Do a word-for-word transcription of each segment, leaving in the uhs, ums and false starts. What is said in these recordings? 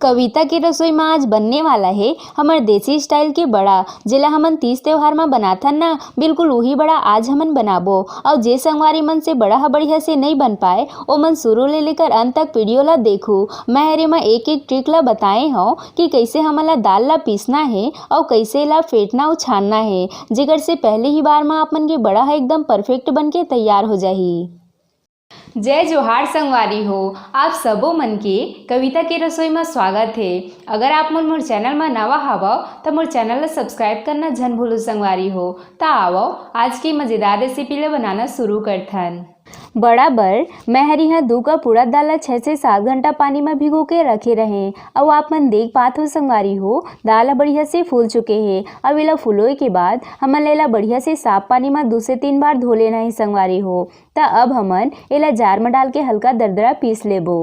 कविता के रसोई म आज बनने वाला हे हमर देसी स्टाइल के बड़ा, जेला हमन तीज त्योहार म बनाथन ना, बिल्कुल उही बड़ा आज हमन बनाबो। अउ जे संगवारी मन से बड़ा ह बढ़िया से नइ बन पाए, ओमन शुरू ले लेकर अंत तक वीडियो ला देखू। मैं हर एमा एक-एक ट्रिक ला बताए हव कि कइसे हमन ला दाल ला पीसना हे अउ कइसे एला फेंटना अउ छानना हे, जेकर से पहले ही बार म आप मन के बड़ा ह एकदम परफेक्ट बन के तैयार हो जाही। जय जोहार संगवारी हो, आप सबो मन के कविता के रसोई म स्वागत हे। अगर आप मन मोर चैनल म नवा हवव, त मोर चैनल ला सब्सक्राइब करना झन भूलू संगवारी हो। त आवव, आज के मजेदार रेसिपी ला बनाना शुरू करथन। बड़ा बर मैं हर इहाँ दू कप उड़द दाल ला छह से सात घंटा पानी म भिगो के रखे रहें। अउ आप मन देख पात हो संगवारी हो, दाल ह बढ़िया से फूल चुके हे। अब एला फुलोय के बाद हमन ला एला बढ़िया से साफ पानी म दू से तीन बार धो लेना हे संगवारी हो। त अब हमन एला जार म डाल के हल्का दरदरा पीस लेबो।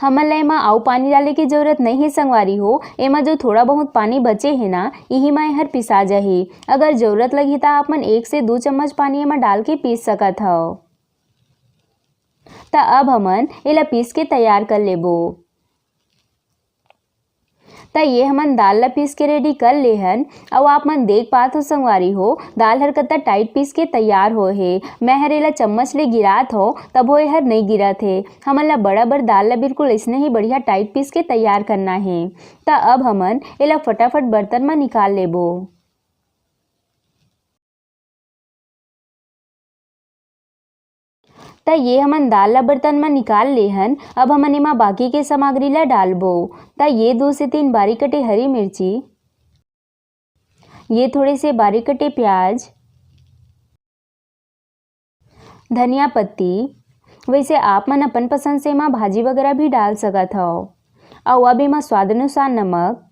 हमन ला एमा अउ पानी डाले के जरूरत नइ हे संगवारी हो। एमा जो थोड़ा बहुत पानी बचे हे ना, इही म एहर पिसा जाही। अगर जरूरत लगही त आप मन एक से दू चम्मच पानी एमा डाल के पीस सकत हव। त अब हमन एला पीस के तैयार कर लेबो। त ये हमन दाल ला पीस के रेडी कर ले हन। अउ आप मन देख पात हो संगवारी हो, दाल हर कतका टाइट पीस के तैयार होए हे। मैं हर एला चम्मच ले गिरात हो, तभो एहर नइ गिरत हे। हमन ला बड़ा बर दाल ला बिल्कुल अइसने ही बढ़िया टाइट पीस के तैयार करना हे। त अब हमन एला फटाफट बर्तन म निकाल लेबो। त ये हमन दाल ला बर्तन म निकाल ले हन। अब हमन एमा बाकी के सामग्री ला डालबो। त ये दो से तीन बारीक कटे हरी मिर्ची, ये थोड़े से बारीक कटे प्याज, धनिया पत्ती, वैसे आप मन अपन पसंद से एमा भाजी वगैरह भी डाल सकत हव। अउ अब एमा स्वाद अनुसार नमक,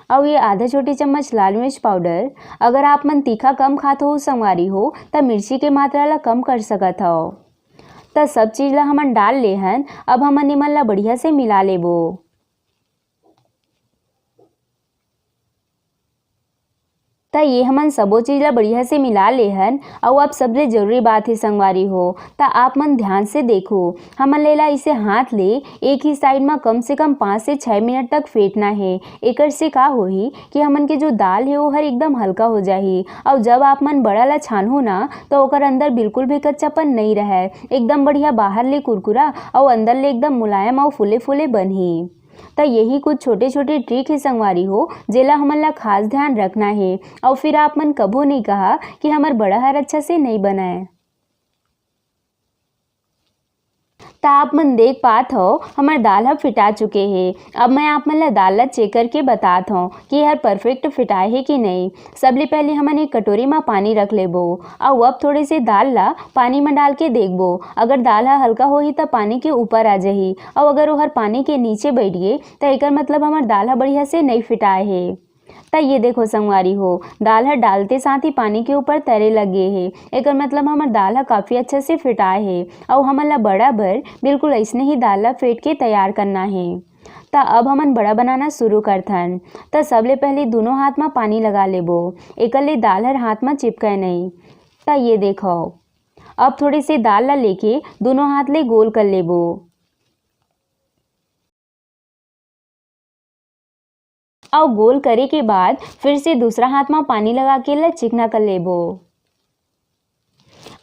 अउ ये आधा छोटी चम्मच लाल मिर्च पाउडर। अगर आप मन तीखा कम खात हो संगवारी हो, त मिर्ची के मात्रा ला कम कर सकत हव। त सब चीज ला हमन डाल ले हन। अब हमन एमन ला बढ़िया से मिला लेबो। त ये हमन सबो चीज ला बढ़िया से मिला ले हन। अउ अब सबले जरूरी बात हे संगवारी हो, त आप मन ध्यान से देखो, हमन ला एला इसे हाथ ले एक ही साइड म कम से कम पाँच से छह मिनट तक फेंटना हे। एकर से का होही कि हमन के जो दाल हे, ओहर एकदम हल्का हो जाही। अउ जब आप मन बड़ा ला छानहू ना, त ओकर अंदर बिल्कुल भी कच्चापन नइ रहय, एकदम बढ़िया बाहर ले कुरकुरा अउ अंदर ले एकदम मुलायम अउ फूले फूले बनही। त यही कुछ छोटे-छोटे ट्रिक हे संगवारी हो, जेला हमन ला खास ध्यान रखना हे। अउ फिर आप मन कभू नइ कहा कि हमर बड़ा हर अच्छा से नइ बनय। त आप मन देख पात हव, हमर दाल ह फिटा चुके हे। अब मैं आप मन ला दाल ला चेक करके बतात हव कि एहर परफेक्ट फिटाए हे कि नइ। सबले पहले हमन एक कटोरी म पानी रख लेबो, अउ अब थोड़े से दाल ला पानी म डाल के देखबो। अगर दाल ह हल्का होही, त पानी के ऊपर आ जाही, अउ अगर ओहर पानी के नीचे बैठ गे, त एकर मतलब हमर दाल ह बढ़िया से नइ फिटाए हे। त ये देखो संगवारी हो, दाल ह डालते साथ ही पानी के ऊपर तरे लग गे हे। एकर मतलब हमर दाल ह काफी अच्छा से फेटाए हे, अउ हमन ला बड़ा भर बिल्कुल अइसने ही दाल ला फेंट के तैयार करना हे। त अब हमन बड़ा बनाना शुरू करथन। त सबले पहले दोनों हाथ म पानी लगा लेबो, एकर ले दाल हर हाथ म चिपकय नइ। त ये देखो, अब थोड़े से दाल ला लेके दोनों हाथ ले गोल कर लेबो। अउ गोल करे के बाद फिर से दूसरा हाथ म पानी लगा के एला चिकना कर लेबो।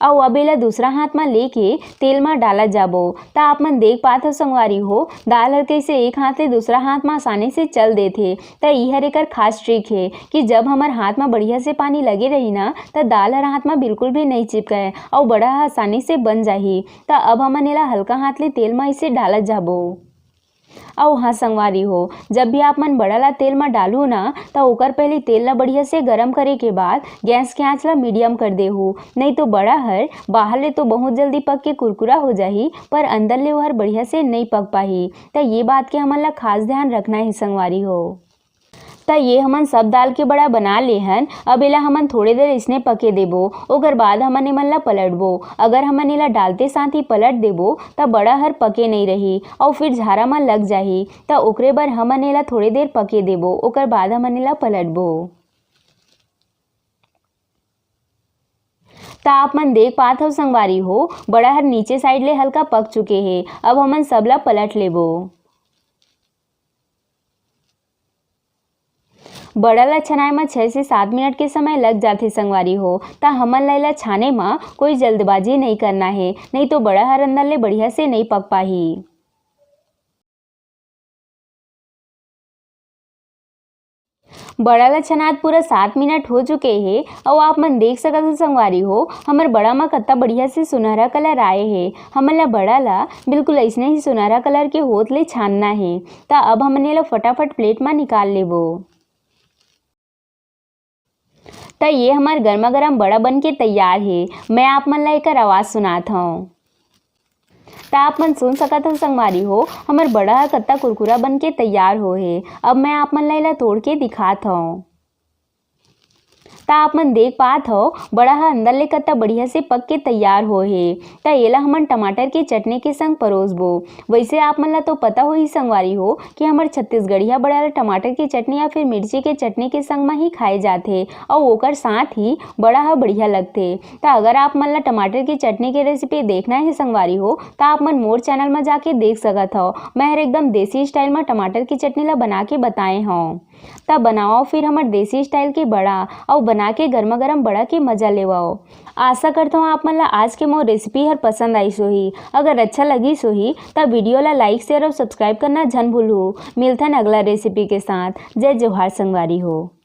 अउ अब एला दूसरा हाथ म लेके तेल म डालत जाबो। त आप मन देख पात हो संगवारी हो, दाल हर कइसे एक हाथ ले दूसरा हाथ म आसानी से चल देथे। त इहर एकर खास ट्रिक हे कि जब हमर हाथ म बढ़िया से पानी लगे रही ना, त दाल हर हाथ म बिल्कुल भी नइ चिपकय अउ बड़ा ह आसानी से बन जाही। त अब हमन एला हल्का हाथ ले तेल म इसे डालत जाबो। अउ हाँ संगवारी हो, जब भी आप मन बड़ा ला तेल म डालहू ना, त ओकर पहले तेल ला बढ़िया से गरम करे के बाद गैस के आंच ला मीडियम कर देहू, नइ तो बड़ा हर बाहर ले तो बहुत जल्दी पक के कुरकुरा हो जाही, पर अंदर ले ओहर बढ़िया से नइ पक पाही। त ये बात के हमन ला खास ध्यान रखना हे संगवारी हो। त ये हमन सब दाल के बड़ा बना ले हन। अब एला हमन थोड़े देर इसने पके देबो, ओकर बाद हमन एमन ला पलटबो। अगर हमन एला डालते साथ ही पलट देबो, त बड़ा हर पके नइ रही अउ फिर झारा म लग जाही। त ओकरे बर हमन एला थोड़े देर पके देबो, ओकर बाद हमन एला पलटबो। त आप मन देख पात हव संगवारी हो, बड़ा हर नीचे साइड ले हल्का पक चुके हे। अब हमन सब ला पलट लेबो। बड़ा ला छनाए म छह से सात मिनट के समय लग जाथे संगवारी हो, त हमन ला एला छाने म कोई जल्दबाजी नइ करना हे, नइ तो बड़ा हर अंदर ले बढ़िया से नइ पक पाही। बड़ा ला छनात पूरा सात मिनट हो चुके हे, अउ आप मन देख सकत हो संगवारी हो, हमर बड़ा म कत्ता बढ़िया से सुनहरा कलर आए हे। हमन ला बड़ा ला बिल्कुल अइसने ही सुनहरा कलर के होत ले छानना हे। त अब हमन एला फटाफट प्लेट म निकाल लेबो। त ये हमर गरमा गरम बड़ा बन के तैयार हे। मैं आप मन ला एकर आवाज सुनात हव। त आप मन सुन सकत हव संगवारी हो, हमर बड़ा ह कत्ता कुरकुरा बन के तैयार हो हे। अब मैं आप मन ला एला तोड़ के दिखात हव। त आप मन देख पात हव, बड़ा ह अंदर ले कत्ता बढ़िया से पक के तैयार हो हे। त एला हमन टमाटर के चटनी के संग परोसबो। वैसे आप मन ला तो पता होही संगवारी हो कि हमर छत्तीसगढ़िया बड़ा ला टमाटर के चटनी या फिर मिर्ची के चटनी के संग म ही खाए जाथे, अउ ओकर साथ ही बड़ा ह बढ़िया लगथे। त अगर आप मन ला टमाटर के चटनी के रेसिपी देखना हे संगवारी हो, त आप मन मोर चैनल म जाके देख सकत हव। मैं हर एकदम देसी स्टाइल म टमाटर के चटनी ला बना के बताए हव। त बनाओ फिर हमर देसी स्टाइल के बड़ा, अउ बना के गरमा गरम बड़ा के मजा लेवाओ। आशा करत हव आप मन ला आज के मोर रेसिपी हर पसंद आइस होही। अगर अच्छा लगिस होही, त वीडियो ला लाइक, शेयर अउ सब्सक्राइब करना झन भूलहू। मिलथन अगला रेसिपी के साथ। जय जोहार संगवारी हो।